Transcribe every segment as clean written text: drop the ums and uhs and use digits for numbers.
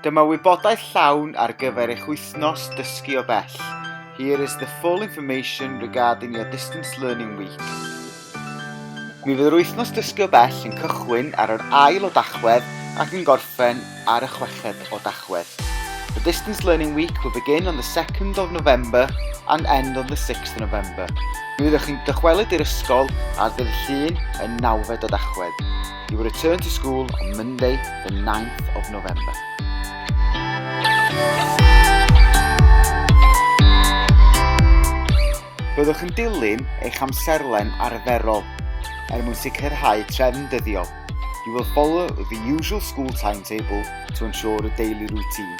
Dyma wybodaeth llawn ar gyfer eich wythnos dysgu o bell. Here is the full information regarding your distance learning week. Mi fydd yr wythnos dysgu o bell yn cychwyn ar yr ail o Dachwedd ac yn gorffen ar y chweched o Dachwedd. The distance learning week will begin on the 2nd of November and end on the 6th of November. Mi fyddwch chi'n dychwelyd i'r ysgol ar ddydd Llun y nawfed o Dachwedd. You will return to school on Monday, the 9th of November. Byddwch yn dilyn eich amserlen arferol er mwyn sicrhau trefn dyddiol. You will follow the usual school timetable to ensure a daily routine.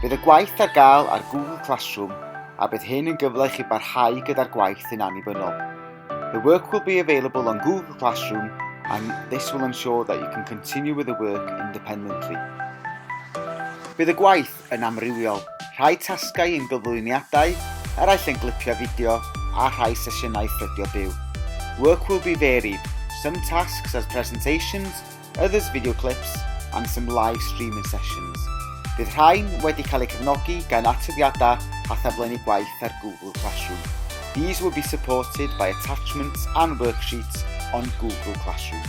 Bydd y gwaith ar gael ar Google Classroom a bydd hyn yn gyfle i chi barhau gyda'r gwaith yn annibynnol. The work will be available on Google Classroom and this will ensure that you can continue with the work independently. Bydd y gwaith yn amrywiol, rhai tasgau yn gyflwyniadau, eraill yn glipiau fideo a rhai sesiynau ffrydio byw. Work will be varied, some tasks as presentations, others video clips and some live streaming sessions. Bydd rhain wedi cael eu cefnogi gan atodiadau a thaflenni gwaith ar Google Classroom. These will be supported by attachments and worksheets on Google Classroom.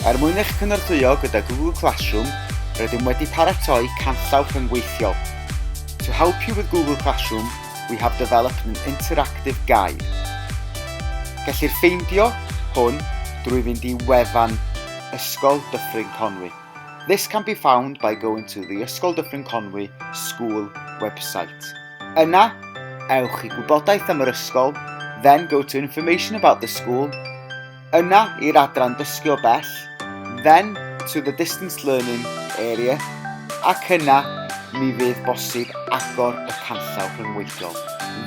Er mwyn eich cynorthwyo gyda Google Classroom, rydym wedi paratoi canllaw rhyngweithiol. To help you with Google Classroom, we have developed an interactive guide. Gellir ffeindio hwn drwy fynd i wefan Ysgol Dyffryn Conwy. This can be found by going to the Ysgol Dyffryn Conwy school website. Yna, ewch i gwybodaeth am yr ysgol, then go to information about the school, Yna i'r adran dysgu o bell, then to the distance learning area, ac yna mi fydd bosib agor y canllaw rhyngweithiol.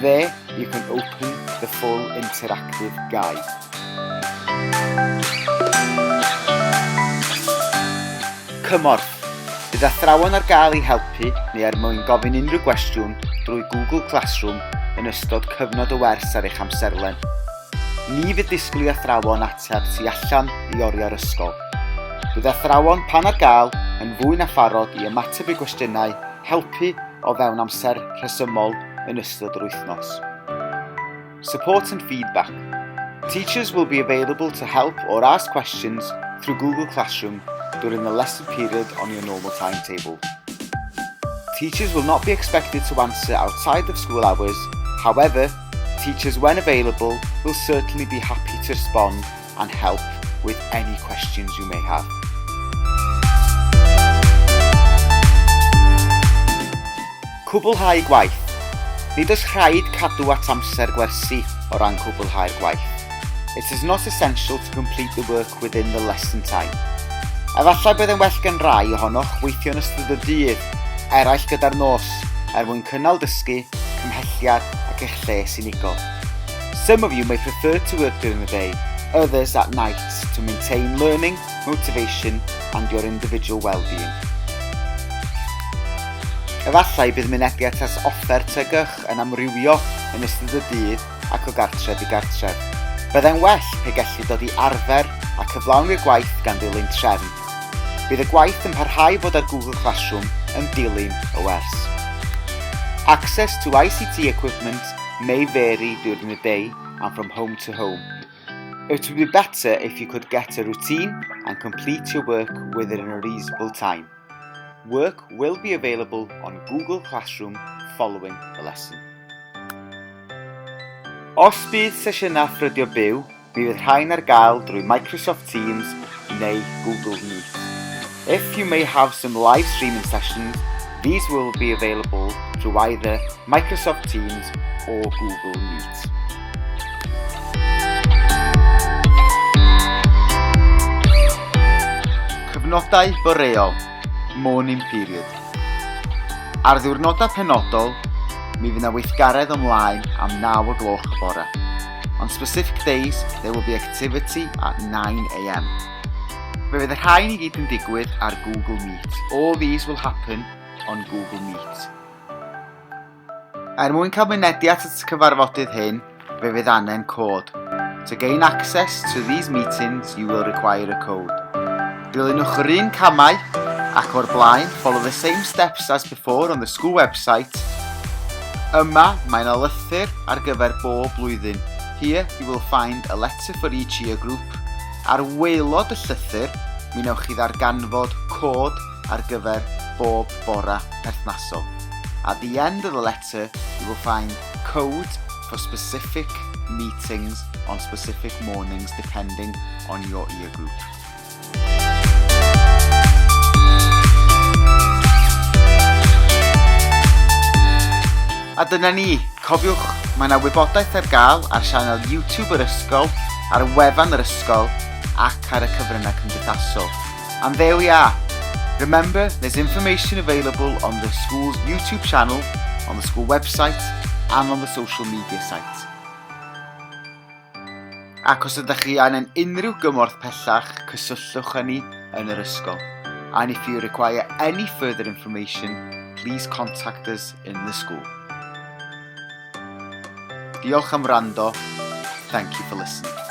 There you can open the full interactive guide. Cymorth. Bydd athrawon ar gael i helpu neu er mwyn gofyn unrhyw gwestiwn drwy Google Classroom yn ystod cyfnod y wers ar eich amserlen. Ni fydd disgwyl i athrawon ateb tu allan i oriau'r ysgol. Bydd athrawon, pan ar gael, yn fwy na pharod i ymateb i gwestiynau, helpu o fewn amser rhesymol yn ystod yr wythnos. Support and feedback. Teachers will be available to help or ask questions through Google Classroom during the lesson period on your normal timetable. Teachers will not be expected to answer outside of school hours, however, Teachers, when available, will certainly be happy to respond and help with any questions you may have. Cwblhau gwaith. Nid oes rhaid cadw at amser gwersi o ran cwblhau'r gwaith. It is not essential to complete the work within the lesson time. Efallai bydd yn well gan rai ohonoch weithio yn ystod y dydd, eraill gyda'r nos, er mwyn cynnal dysgu, cymhelliad ac eich lles unigol. Some of you may prefer to work during the day, others at night to maintain learning, motivation and your individual well-being. Efallai bydd mynediad at offer TGch yn amrywio yn ystod y dydd ac o gartref i gartref. Byddai'n well pe gellid dod i arfer a cyflawni'r gwaith gan ddilyn trefn. Bydd y gwaith yn parhau fod ar Google Classroom yn dilyn y wers. Access to ICT equipment may vary during the day and from home to home. It would be better if you could get a routine and complete your work within a reasonable time. Work will be available on Google Classroom following the lesson. Os bydd sesiynau ffrydio byw, Mi fydd rhain ar gael drwy Microsoft Teams neu Google Meet. If you may have some live streaming sessions, these will be available through either Microsoft Teams or Google Meet. Cyfnodau boreol, morning period. Ar ddiwrnodau penodol, mi fydd 'na weithgaredd ymlaen am 9 o gloch y bore. On specific days, there will be activity at 9am. Fe fydd y rhain i gyd yn digwydd ar Google Meet. All these will happen on Google Meet. Er mwyn cael mynediad at y cyfarfodydd hyn, fe fydd angen cod. To gain access to these meetings, you will require a code. Dilynwch yr un camau ac o'r blaen, follow the same steps as before on the school website. Yma, mae yna lythyr ar gyfer bob blwyddyn. Here, you will find a letter for each year group. Ar waelod y llythyr, mi wnewch chi ddarganfod cod ar gyfer bob bora perthnasol. At the end of the letter, you will find code for specific meetings on specific mornings depending on your year group. A dyna ni, cofiwch, mae yna wybodaeth ar gael ar sianel YouTube yr ysgol, ar wefan yr ysgol ac ar y cyfryngau cymdeithasol. And there we are. Remember, there's information available on the school's YouTube channel, on the school website and on the social media site. Ac os ydych chi angen unrhyw gymorth pellach, cysylltwch â ni yn yr ysgol. And if you require any further information, please contact us in the school. Diolch am wrando. Thank you for listening.